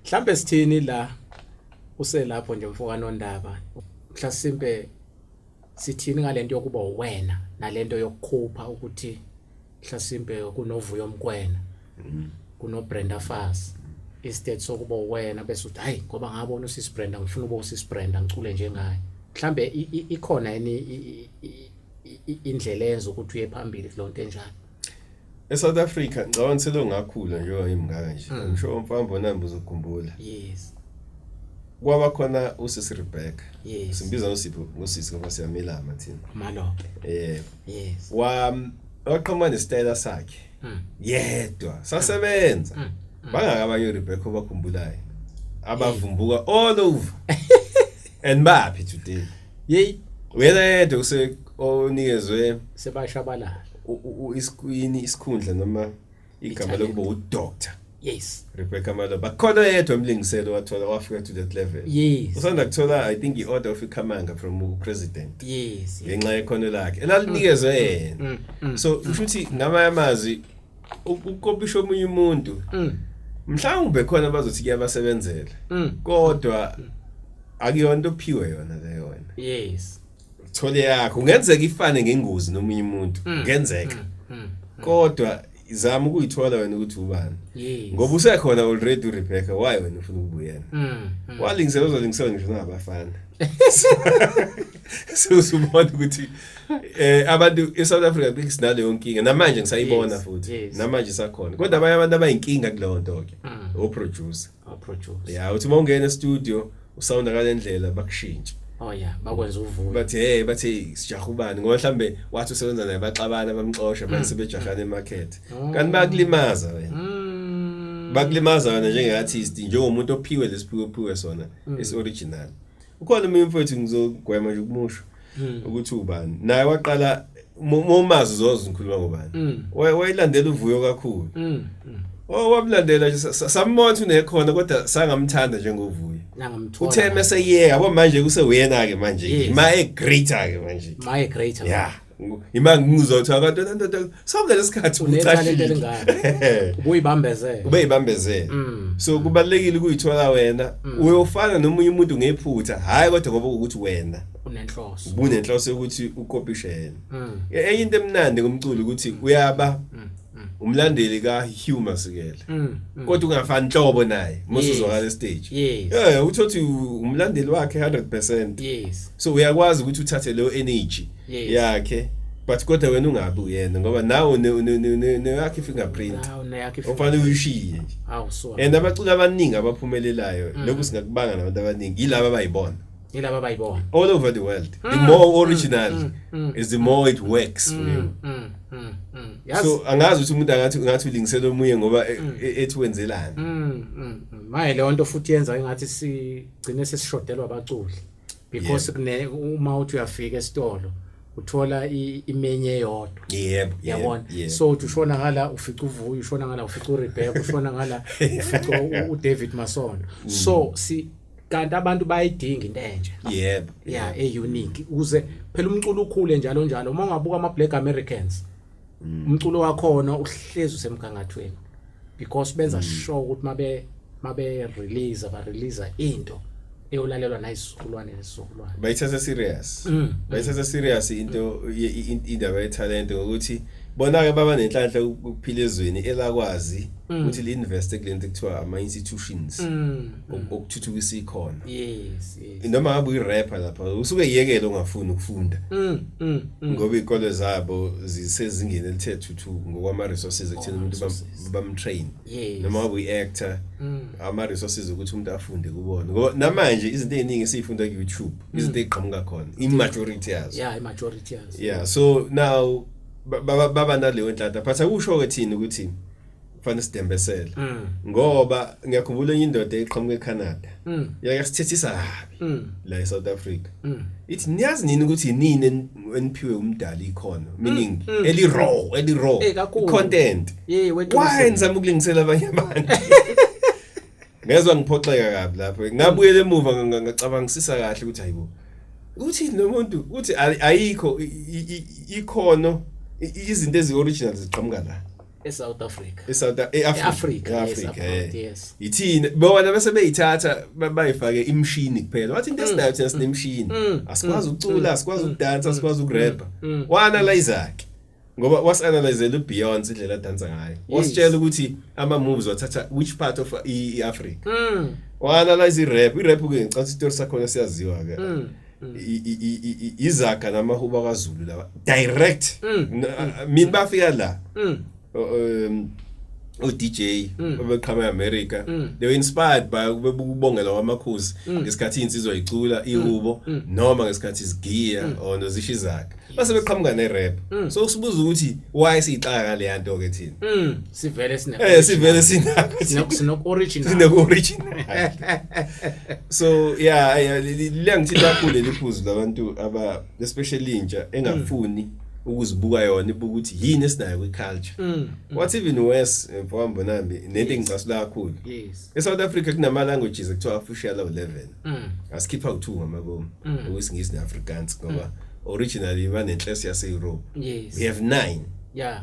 Mhlambe sithini la uselapho nje mfoka Nondaba, mhlasimpe sithini ngalento yokuba uwena nalento yokukhupha ukuthi mhlasimpe kunoVuyo Mkwena, kuno Brenda Fassie, instead sokuba uwena bese uthi hayi, ngoba ngabona usisi Brenda, ngifuna ukuba usisi Brenda, ngicule njengaye. Mhlambe ikhona yini indlela eyenza ukuthi uye phambili kulonto enjalo? ESouth Africa ngicabanga selo ngakhula njengoba ngimngaka nje. Ngisho umfambo nami uzokhumbula. Kwaba khona usisi Rebecca. Simbiza ngoSipho, ngosisi, ngoba siyamelama thina. Malope. Yebo. Wa waqhamuka nesitayela sakhe. Yedwa sasebenza. Bangaka abanye Rebecca obakhumbulayo abavumbuka all over and baphi today? Wena yedwa use onikezwe Sebashabalala. Isikwini, isikhundla noma igama Italent. lokuba udoctor Rebecca Malope. Khona yedwa emlingiselo wathola, wafika to that level. Usanda kuthola, I think, i-order of Ikhamanga from upresident ngenxa yekhono lakhe elalinikezwe yena. So kusho ukuthi ngamanye amazwi ukukopisha omunye umuntu mhlawumbe khona bazothi kuyabasebenzela, kodwa akuyona into ophiwe yona leyo wena. Thole yakho, kungenzeka ifane ngengozi nomunye umuntu, kungenzeka, kodwa zama ukuyithola wena ukuthi ubani, ngoba usekhona already uRebecca. Why wena ufuna ukubuyela? Walingisela, uzolingisela ngisho nabafana. So usubona ukuthi abantu eSouth Africa think sinaleyo nkinga namanje, ngisayibona futhi namanje sakhona, kodwa abanye abantu abayinkinga kuleyo nto ke o producer. Oh, producer. Yeah, uthi uma ungena e-studio usounda kalendlela, bakushintshe. Oh yeah, bakwenza uvuyo. Bathi hey, bathi sijaha ubani, ngoba mhlambe wathi usebenza naye baxabana, bamxosha, manje sebejahana emarket, kanti bayakulimaza wena. Bakulimaza wena njenge-artist, njengomuntu ophiwe lesiphiwe ophiwe sona esi-original. Ukhona omunye umfowethu, ngizogwema nje ukumusho ukuthi ubani, naye waqala momazi uzoze ngikhuluma ngobani. Wayelandela uVuyo kakhulu. Oh, wamlandela nje, sambona ukuthi unekhona, kodwa sangamthanda njengoVuyo. Nangamthola. Uthe mase yeka yabo, manje kusewuyena ke manje. Ima e greater ke manje. My greater. Yeah, ima ngizothiwa kanti ndoda sonke lesikhathi Unethalente ucashile. elingaka. Ubuyibambezela. Ube yibambezela. So kubalekile ukuyithola wena. Uyofana nomunye umuntu ngephutha, hayi, kodwa ngoba ukuthi wena Unenhloso. ubunenhloso yokuthi ukopishe yena. Enye into emnandi ngomculo ukuthi uyaba umlandeli ka Hugh Masekela, kodwa ungafani nhlobo naye musuzwakala stage. Uthothi umlandeli wakhe 100%. So uyakwazi ukuthi uthathe leyo energy yakhe, but kodwa wena ungabi uyena, ngoba nawe neyakhe fingerprint Hawu, neyakhe. ofanele uyishiye nje. Hawu so. And abaculi abaningi abaphumelelayo, lokhu singakubanga nabantu abaningi, yilaba abayibona Yilaba abayibona. All over the world, the more original is, the more it works for you. Yazi. So angazi ukuthi umuntu angathi ngathi ulingisela omunye ngoba ethi wenzelani. Maye leyo nto futhi yenza engathi sigcine sesishodelwa abaculi because kune uma uthi uyafika esitolo uthola imenye eyodwa. Yabona, so uthi ushona ngala ufica uVuyo, ushona ngala ufica uRebecca, ushona ngala ufica uDavid Masondo. So si kanti abantu bayidinga into entsha, yeah, e-unique, ukuze phela umculo ukhule njalo njalo. Uma ungabuka ama Black Americans, umculo wakhona uhlezi usemgangathweni because benza sure ukuthi mabe release, ba release into eyolalelwa nayisizukulwane nesizukulwane. Bayithatha serious, bayithatha serious into indaba yetalent, ngokuthi bona ke baba nenhlanhla ukuphila ezweni elakwazi ukuthi li-investe kule nto ekuthiwa ama-institutions okuthuthukisa ikhono. Noma ngabe uyi-rapper lapha, usuke yekele ungafuni ukufunda, ngoba iy'kole zabo zisezingeni elithe thuthu ngokwama-resources ekutheni umuntu bam-train. Noma ngabe uyi-actor, ama-resources ukuthi umuntu afunde kubona, ngoba namanje izinto ey'ningi esiy'funda ku-YouTube, izinto ey'qhamuka khona, i-majority yazo. Yeah, i-majority yazo. Yeah, so now baba naleyo nhlanhla, but akusho-ke thina ukuthi kufanele sidembesele, ngoba ngiyakhumbula enye indoda eqhamuka eCanada yayasithethisa kabi la eSouth Africa, ithi niyazi nini ukuthi nini eniphiwe umdali ikhono, meaning eli raw, eli raw Eh, kakhulu. content. Yeah. Why Weqinisile. nizama ukulingisela abanye abantu? Ngezwa ngiphoxeka kabi lapho, ngabuyela emuva, ngacabangisisa kahle ukuthi hayibo, uthi lo muntu uthi ayikho ikhono, izinto ezi-original ziqhamuka la. eSouth Africa. eSouth eAfrica. eAfrica, yes, eAfrica. Abroad, yes. Ithina bona bese beyithatha bayifake imshini kuphela, wathi into esinayo thina sinemshini, asikwazi ukucula, asikwazi ukudansa, asikwazi ukurappa. Wa-analyze ke ngoba wasi-analyzela uBeyonce indlela adansa ngayo, wasitshela ukuthi ama moves wathatha which part of i-Africa. Wa-analyze i-rap, i-rap ke ngicabanga isitori sakhona siyaziwa ke, izaga namahubo kaZulu lawa direct. Mina bafika la o DJ obeqhamuka eAmerica, they were inspired by ukubongela kwamakhosi ngesikhathi insizwa icula ihubo noma ngesikhathi isigiya or nozisho izaga, base beqhamuka ne-rap. So usibuza ukuthi why siyixaka ngale nto ke thina? Sivele sine Sivele sinakho. Sino original. Sine original. So yeah, liyangithinta kakhulu leli phuzu labantu aba, especially intsha engafuni ukuzibuka yona, ibuka ukuthi yini esinayo kwi-culture. What's even worse, mfowami Mbonambi, nento engicasula kakhulu, eSouth Africa kunama languages ekuthiwa official awu-11. Asikhipha u2 ngamabomu, okwesiNgisi neAfrikaans, ngoba originally banenhlese yase-Europe. We have 9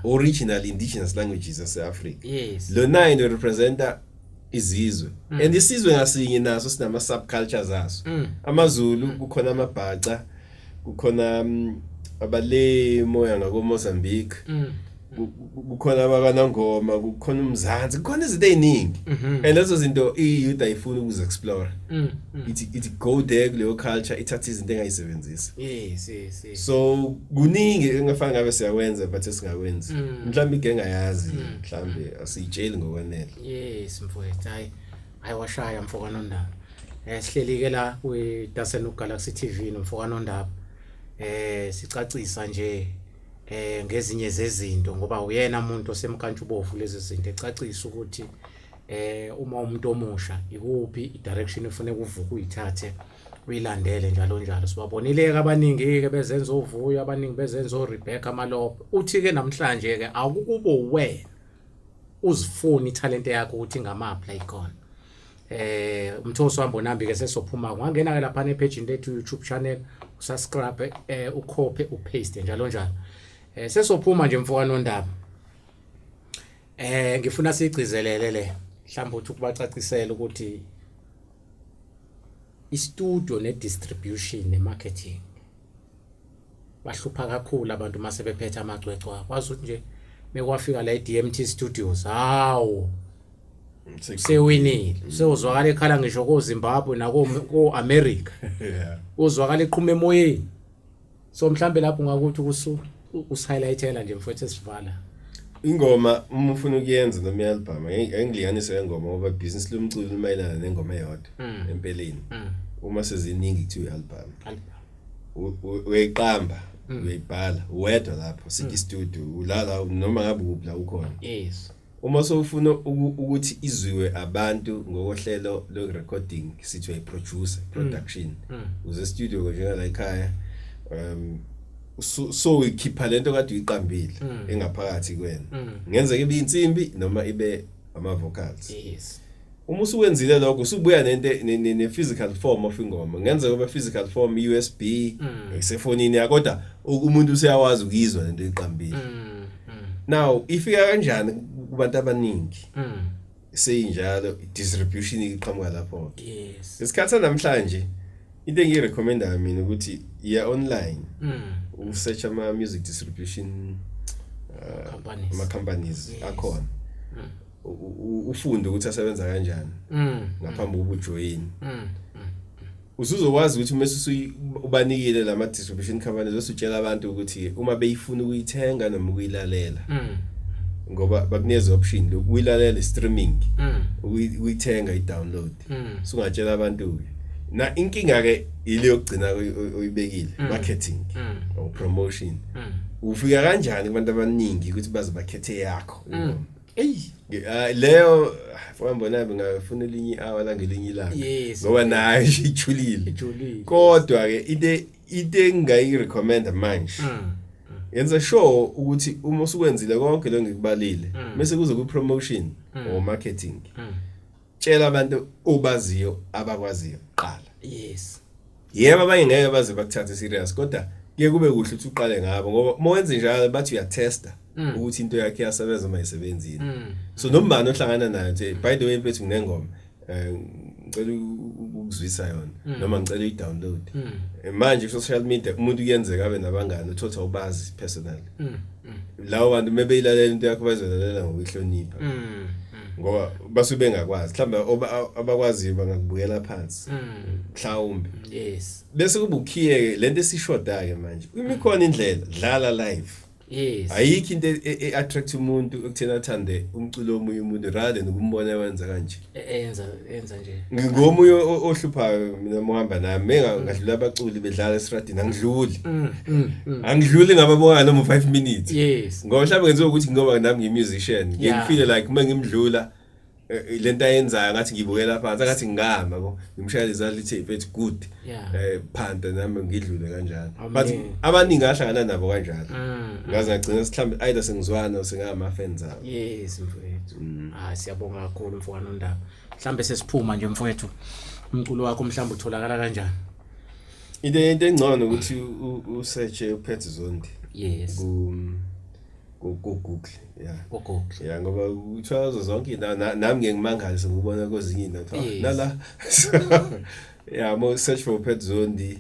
original indigenous languages yase-Africa. Lo 9 representa izizwe, and isizwe ngasinye naso sinama subcultures aso. AmaZulu kukhona amaBhaca, kukhona abale moya ngako Mozambique, kukhona abakwaNongoma, kukhona uMzansi, kukhona izinto eziningi, and lezo zinto i-youth ayifuni ukuzi-explore. Ithi go there kuleyo culture, ithathe izinto engayisebenzisa. yes yes yes So kuningi engafana ngabe siyakwenza but esingakwenzi. Mhlawumbe ike engayazi, mhlawumbe asiyitsheli ngokwanele. Yes mfowethu, hayi hayi, washaya mfoka Nondaba. Sihleli ke la kwi Dasen Galaxy TV nomfoka Nondaba, sicacisa nje ngezinye zezinto ngoba uyena umuntu osemkantshubovu lezi zinto, ecacisa ukuthi uma umuntu omusha ikuphi i-direction efanele uvuke uyithathe, uyilandele njalo njalo. Sibabonile ke abaningi ke bezenza oVuyo, abaningi bezenza oRebecca Malope. Uthi ke namhlanje ke akukubo wena uzifuna ithalente yakho ukuthi ingamaphi la ikhona. Umthoso wambonambi ke sesophuma, ungangena ke lapha ne-page lethu YouTube channel, usubscribe, ucopy, upaste njalo njalo. Sesophuma nje mfoka Nondaba. Ngifuna sigcizelele le mhlawumbe uthi ukubacacisela ukuthi i-studio ne-distribution ne-marketing bahlupha kakhulu abantu mase bephethe amacwecwe abo. Wazi ukuthi nje mekwafika la e-DMT Studios, hawu, sewinile, sewuzwakala ekhala ngisho ko-Zimbabwe nako ko-America, uzwakala eqhuma emoyeni. So mhlambe lapho ungakuthi usihighlightela nje mfowethu esivala. Ingoma uma ufuna ukuyenza noma i-album, angilinganise ngengoma ngoba ibhizinisi lomculo limayelana nengoma eyodwa empeleni. Uma seziningi kuthiwa i-album. Album. Uyayiqamba, uyayibhala wedwa lapho sithi studio, ulala noma ngabe kuphi la ukhona. Uma sowufuna ukuthi izwiwe abantu ngokohlelo lo-recording, sithi uyayiproducer, production. Uze studio njengala ekhaya, so uyikhipha lento kade uyiqambile engaphakathi kuwena. Ngenzeka ibe insimbi noma ibe ama vocals. Uma usuwenzile lokho, usubuya nento ne physical form of ingoma. Ngenzeka kube physical form USB, isefonini yakho, kodwa umuntu useyawazi ukuyizwa lento oyiqambile. Now ifika kanjani kubantu abaningi? Seyinjalo distribution iqhamuka lapho. Isikhathi namhlanje into engiyirecommendayo mina ukuthi iya online, usearch ama music distribution companies. Ama companies akhona, ufunde ukuthi asebenza kanjani ngaphambi kokuba ujoin. Usuzokwazi ukuthi uma ubanikile lama distribution companies, usutshela abantu ukuthi uma beyifuna ukuyithenga noma ukuyilalela, ngoba bakunikeza option lokuyilalela streaming, ukuyithenga i-download. Sungatshela abantu na inkinga ke ile yokugcina oyibekile, marketing or promotion. Ufika kanjani kubantu abaningi ukuthi baze bakhethe yakho ingoma? Ey. Leyo fambona ngafuna elinye i-hour la ngelinye ilanga, ngoba nayo ijulile. Ijulile. Kodwa ke into engingayirecommenda manje, yenza sure ukuthi uma usukwenzile konke lo ngikubalile, bese kuze ku promotion or marketing, tshela abantu obaziyo abakwaziyo kuqala. Yebo, abanye ngeke baze bakuthathe serious, kodwa Kuye kube kuhle ukuthi uqale ngabo, ngoba uma wenze njalo bathi uyatesta ukuthi into yakhe iyasebenza uma isebenzile. So noma ubani ohlangana nayo nje, by the way mfethu, nginengoma, ngicela ukuzwisa yona noma ngicela uyi-download. Manje ku-social media umuntu kuyenzeka abe nabangani uthotha ubazi personally. Labo bantu mebeyilalela into yakho bazolalela ngokuyihlonipha, ngoba basuke bengakwazi, mhlawumbe abakwaziyo bangakubukela phansi mhlawumbe. Bese kuba ukhiye lento esishoda ke manje. Uma ikhona indlela, dlala live. Ayikho into e-attract umuntu ekutheni athande umculo womunye umuntu rather than ukumbona wenza kanje. Enza nje. Ngomunye ohluphayo mina mohamba nami, menga ngadlula abaculi bedlala esitradini, angidluli. Angidluli ngababona noma 5 minutes. Ngoba mhlawumbe ngenziwa ukuthi ngoba nami ngiyi-musician, ngiye ngifeel like uma ngimdlula, lento ayenzayo ngathi ngibukela phansi, ngathi ngingama yabo, ngimshayela izandla, ithi mfethu good. Phanta nami ngidlule kanjalo. But abaningi ahlangana nabo kanjalo. Ngaze ngagcina mhlawumbe either sengizwana or sengama fans abo. Yes mfowethu. Ah, siyabonga kakhulu mfowethu Nondaba. Mhlambe sesiphuma nje mfowethu. Umculo wakho mhlambe utholakala kanjani? Into engcono ukuthi usearch uPet Zondi ku Google, yeah. Ku Google. Yeah, ngoba uthola kuzo zonke indawo. Nami ngeke ngimangale ngikubona kwezinye indawo kuthiwa, nala, yeah, mo search for Pet Zondi,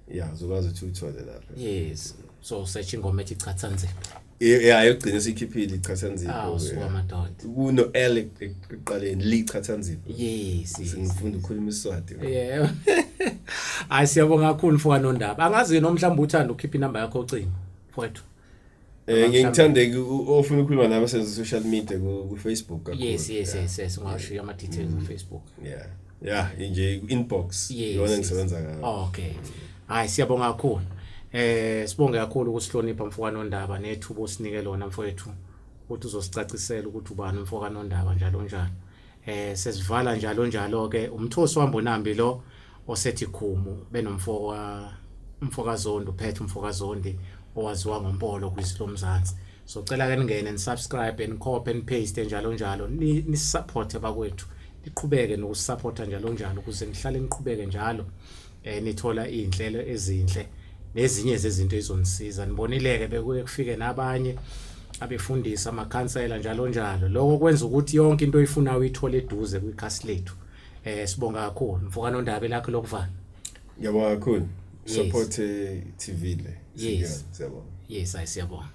yeah, uzokwazi ukuthi uthole lapha. Yes. So search ingoma ethi Chathanzipho. Yeah, yogcina sikhiphile iChathanzipho. Ah, usuka madoda. Kuno L ekuqaleni, liChathanzipho. Yes. Sengifunda ukukhuluma iSwati. Yeah. Hayi, siyabonga kakhulu mfoka Nondaba. Angazi noma mhlawumbe uthanda ukukhipha inamba yakho ocingo mfowethu. Ngeke ngithande ofuna ukukhuluma nami senze social media ku Facebook kakhulu. Yes, ungashiya ama details ku Facebook. Yeah, nje inbox iyona engisebenza ngayo. Okay. Hayi, siyabonga kakhulu. Sibonge kakhulu ukusihlonipha mfoka Nondaba nethuba osinike lona mfowethu ukuthi uzosicacisela ukuthi ubani umfoka Nondaba njalo njalo. Sesivala njalo njalo ke umthosi wambonambi lo osethi khumu benomfoka umfoka Zondi, uphethe umfoka Zondi owaziwa ngoMpolo kwisilomzansi. So cela ke ningene ni subscribe and copy and paste njalo njalo, ni support bakwethu, niqhubeke nokusupporta njalo njalo ukuze nihlale niqhubeke njalo nithola izinhlelo ezinhle nezinye zezinto ezonisiza. Nibonileke bekuye kufike nabanye abefundisi, amakhansela, njalo njalo. Lokho kwenza ukuthi yonke into oyifunayo uyithole eduze kwikhasi lethu. Sibonga kakhulu mfoka Nondaba, lakho lokuvala. Ngiyabonga kakhulu. Support TV le. Yes. Siyabonga. Yes, ayisiyabonga.